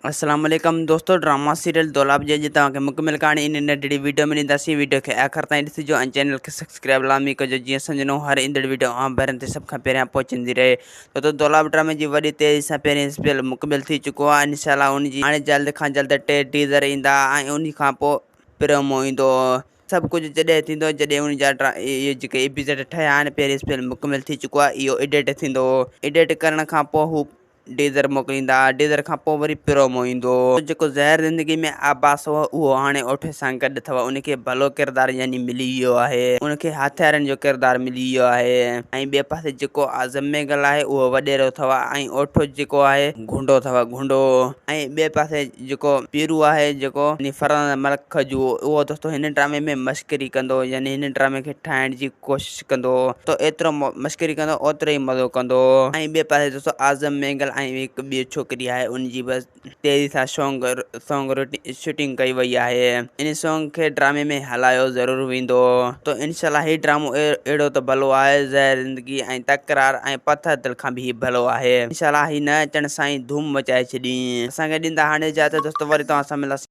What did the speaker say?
السلام عليڪم دوستو ڊراما سيريل دولاب جي اڄ توهان کي مڪمل ڪهاڻي ان ننڍڙي ويڊيو ۾ ڏينداسين ويڊيو کي آخر تائين ڏسجو ۽ چينل کي سبسڪرائب لازمي ڪجو جيئن اسان جو نئون هر ايندڙ ويڊيو اوهان ڀائرن تي سڀ کان پهريان پهچندي رهي دوستو دولاب ڊرامي جي وڏي تيزي سان پهرين اسپيل مڪمل ٿي چڪو آهي انشاء الله ان جي هاڻي جلد کان جلد ٽي ٽيزر ايندا ۽ ان کان پوء پرومو ايندو سڀ ڪجهه جڏهن ٿيندو جڏهن ان جا اهي جيڪي ايپيسوڊ ٺهيا آهن پهرين اسپيل مڪمل ٿي چڪو آهي اهو ايڊٽ ٿيندو ايڊٽ ڪرڻ کان پوء هو ڊيزر موڪليندا، ڊيزر کان پوء وري پرومو ايندو. جيڪو زهر زندگي ۾ عباس هو اهو هاڻي اوٺي سان گڏ اٿو ان کي ڀلو ڪردار يعني ملي ويو آهي ان کي هٿيارن جو ڪردار ملي ويو آهي ۽ ٻئي پاسي جيڪو اعظم مينگل آهي اهو وڏيرو اٿو ۽ اوٺو جيڪو آهي گهونڊو اٿو گهونڊو ۽ ٻئي پاسي جيڪو پيرو آهي جيڪو يعني فرحان ملڪ کجو اهو دوستو هن ڊرامي ۾ مشڪري ڪندو يعني هن ڊرامي کي ٺاهڻ جي ڪوشش ڪندو ته ايترو مشڪري ڪندو اوترو ئي مزو ڪندو ۽ ٻئي پاسي دوستو اعظم مينگل ۽ هڪ ٻي ڇوڪري آهي ان جي بس تيزي سان سونگ سونگ شوٽنگ ڪئي وئي آهي ان سونگ کي ڊرامي ۾ هلايو ضرور ويندو ته انشاء الله هي ڊرامو اهڙو ته ڀلو آهي زهر زندگي ۽ تڪرار ۽ پٿر دل کان به هي ڀلو آهي انشاء الله هي نه اچڻ سان ئي ڌوم مچائي ڇڏي اسان کي ڏيندا هاڻي اجازت دوستو وري توهان سان ملنداسين.